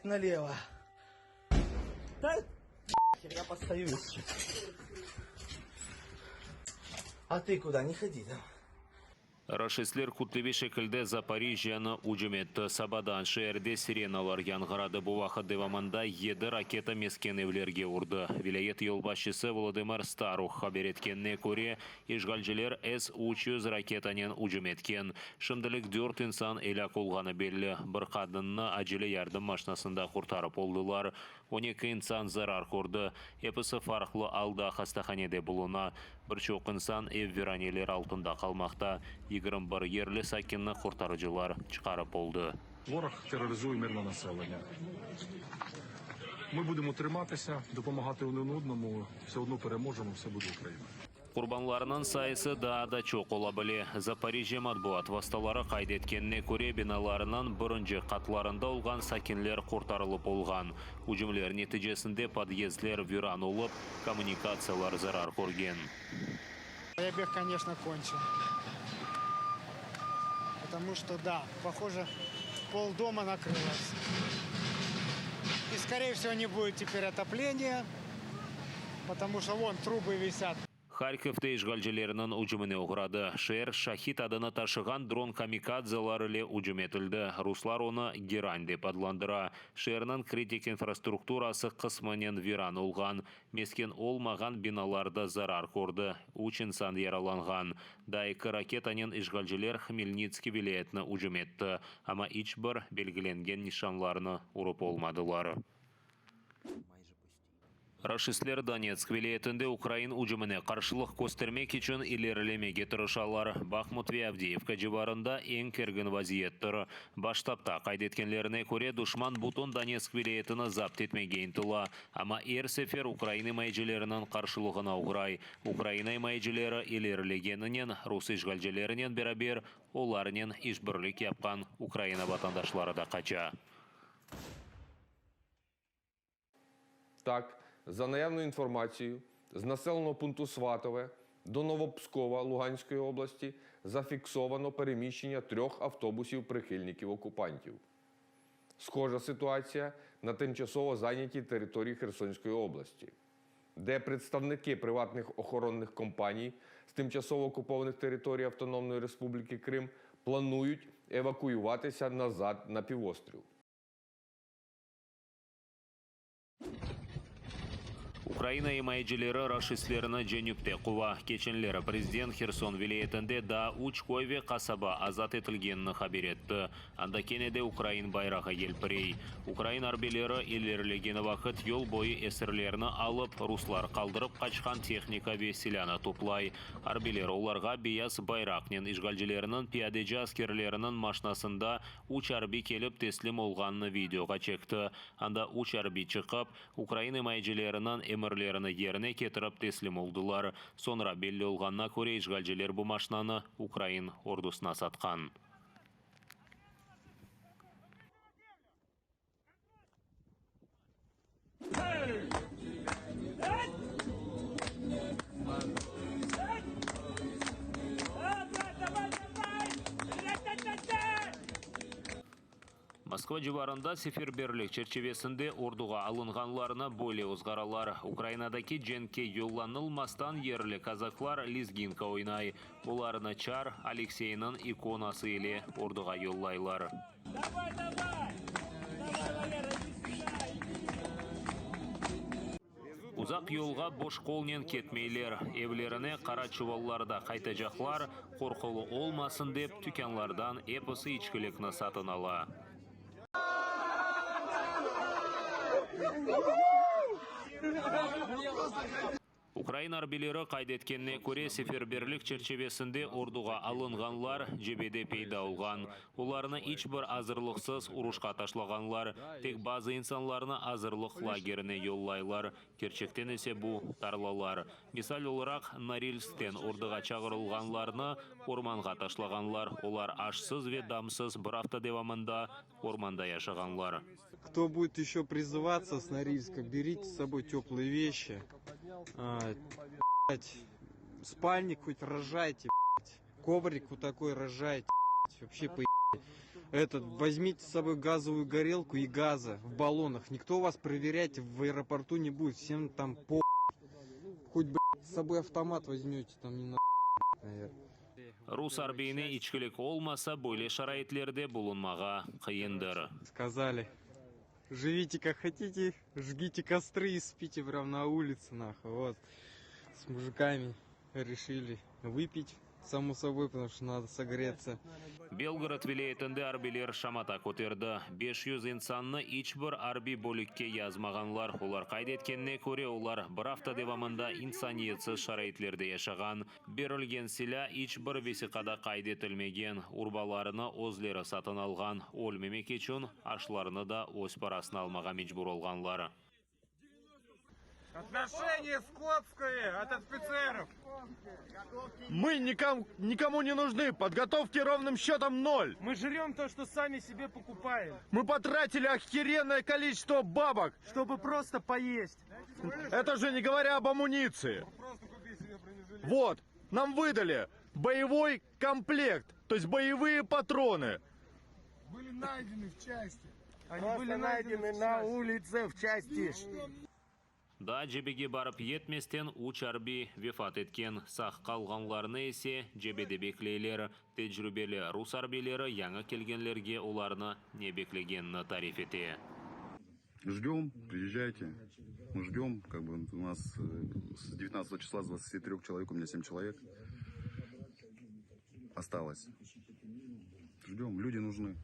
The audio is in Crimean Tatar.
Налево. Да, я постою сейчас. А ты куда? Не ходи там. Raşistler kütleviy şekilde Zaporijjânı ücüm etti. Sabadan şeerde sirenalar yañğıradı, bu vaqıt devamında yedi raketa mesken evlerge urdı. Vilâyet yolbaşçısı Volodımır Staruh haber etkenine köre, işğalciler S 300 raketanen ücüm etken. Şimdilik dört insan elâk olğanı belli, bir qadınnı acele yardım maşinasında qurtarıp oldılar. 12 insan zarar kördi, episi farqlı alda hastahanede buluna. Bir çoq insan ev viraneleri altında qalmaqta, 21 yerli sakinni qurtarıcılar çıqarıp oldı. Ворог тероризує мирне населення. Ми будемо триматися, допомагати один одному, все одно переможемо, все буде Україна. Qurbanlarnıñ sayısı daa da çoq ola bile. Zaporijjâ matbuat vastaları qayd etkenine köre, binalarnıñ birinci qatlarında olğan sakinler qurtarılıp olğan. Ücümler neticesinde podyezdler viran olıp, kommunikatsiyalar zarar körgen. Я бы их, конечно, кончил. Потому что, да, похоже, полдома накрылось. И, скорее всего, не будет теперь отопления, потому что вон трубы висят. Harkiv de işğalcilerniñ ücümine oğradı. Şeer Şahid adını taşığan dron-kamikadzelar ile ücüm etildi, ruslar onı Geran dep adlandıra. Şeerniñ kritik infrastrukturası qısmınen viran olğan, mesken olmağan binalar da zarar kördi, üç insan yaralanğan. Daa eki raketanen işğalciler Hmelnitskiy vilâyetini ücüm etti, amma iç bir belgilengen nişanlarnı urıp olmadılar. Raşistler Donetsk vilâyetinde ukrain ücümine qarşılıq köstermek içün ilerilemege tırışalar. Bahmut ve Avdeyevka civarında eñ kergin vaziyettir. Baş ştabta qayd etkenlerine köre, duşman bütün Donetsk vilâyetini zapt etmege ıntıla, amma er sefer ukrain imayecileriniñ qarşılığına oğray. Ukraina imayecileri ilerilegeninen, rus işğalcilerinen beraber olarnen işbirlik yapqan Ukraina vatandaşları da qaça. Так, за наявною інформацією, з населеного пункту Сватове до Новопскова Луганської області зафіксовано переміщення трьох автобусів прихильників окупантів. Схожа ситуація на тимчасово зайнятій території Херсонської області, де представники приватних охоронних компаній з тимчасово окупованих територій Автономної Республіки Крим планують евакуюватися назад на півострів. Ukraina imayecileri raşistlerni cenüpte quva. Keçenleri prezident Herson vilâyetinde daa üç köy ve qasaba azat etilgenini haber etti. Anda kene de ukrain bayrağı yelpirey. Ukrain arbiyleri ilerilegeni vaqıt yol boyu esirlerni alıp, ruslar qaldırıp qaçqan tehnika ve silânı toplay. Arbiyler olarğa beyaz bayraqnen işğalcilerniñ piyadeci askerleriniñ maşnasında üç arbiy kelip teslim olğanını videoğa çekti. Anda üç arbiy çıqıp, ukrain imayecileriniñ emirlerini yerine ketirip teslim oldılar. Soñra belli olğanına köre, işğalciler bu maşnanı ukrain ordusına satqan. Moskva civarında seferberlik çerçivesinde orduğa alınğanlarnı böyle ozğaralar. Ukrainadaki cenkke yollanılmastan yerli kazaklar lezginka oynay. Olarnı çar Alekseyniñ ikonası ile orduğa yollaylar. Uzaq yolğa boş qolnen ketmeyler, evlerine qara çuvallarda qaytacaqlar, qorqulı olmasın dep, tükânlardan episi içkilikni satın ala. Ukraina arbiyleri qayd etkenine köre, seferberlik çerçivesinde orduğa alınğanlar cebede peyda olğan. Olarnı iç bir azırlıqsız uruşqa taşlağanlar. Tek bazı insanlarnı azırlıq lagerine yollaylar, kerçekten ise bu tarlalar. Misal olaraq, Norilskten orduğa çağırılğanlarnı ormanğa taşlağanlar, olar aşsız ve damsız bir afta devamında ormanda yaşağanlar. Кто будет еще призываться с Норильска, берите с собой теплые вещи. Спальник хоть рожайте, коврик вот такой рожайте, вообще по. Этот, возьмите с собой газовую горелку и газа в баллонах. Никто вас проверять в аэропорту не будет. Всем там по Хоть, блядь, с собой автомат возьмете, там не на наверное. Rus arbiyine içkilik olmasa, böyle şaraitlerde bulunmağa qıyındır. Сказали, живите как хотите, жгите костры и спите прямо на улице, нахуй. Вот. С мужиками решили выпить, само собой, потому что надо согреться. Belgorod vilâyetinde arbiyler şamata köterdi. 500 insannı iç bir arbiy bölükke yazmağanlar. Olar qayd etkenine köre, olar bir afta devamında insaniyetsiz şaraitlerde yaşağan. Berilgen silâ iç bir vesiqada qayd etilmegen. Urbalarını özleri satın alğan. Ölmemek içün aşlarını da öz parasına almağa mecbur olğanlar. Отношение скотское от офицеров. Мы никому, никому не нужны. Подготовки ровным счетом ноль. Мы жрем то, что сами себе покупаем, Мы потратили охеренное количество бабок. чтобы просто поесть. Это же не говоря об амуниции. Вот, нам выдали боевой комплект, то есть боевые патроны. Были найдены в части. Они были найдены на улице в части. Daa cebege barıp yetmezden üç arbiy vefat etken, sağ qalğanlarnı ise cebede bekleyler. Tecrübeli rus arbiyleri yañı kelgenlerge olarnı ne beklegenini tarif ete. Ждем, приезжайте. Мы ждем, как бы у нас э, с 19 числа с 23 человек, у меня 7 человек осталось. Ждем, люди нужны.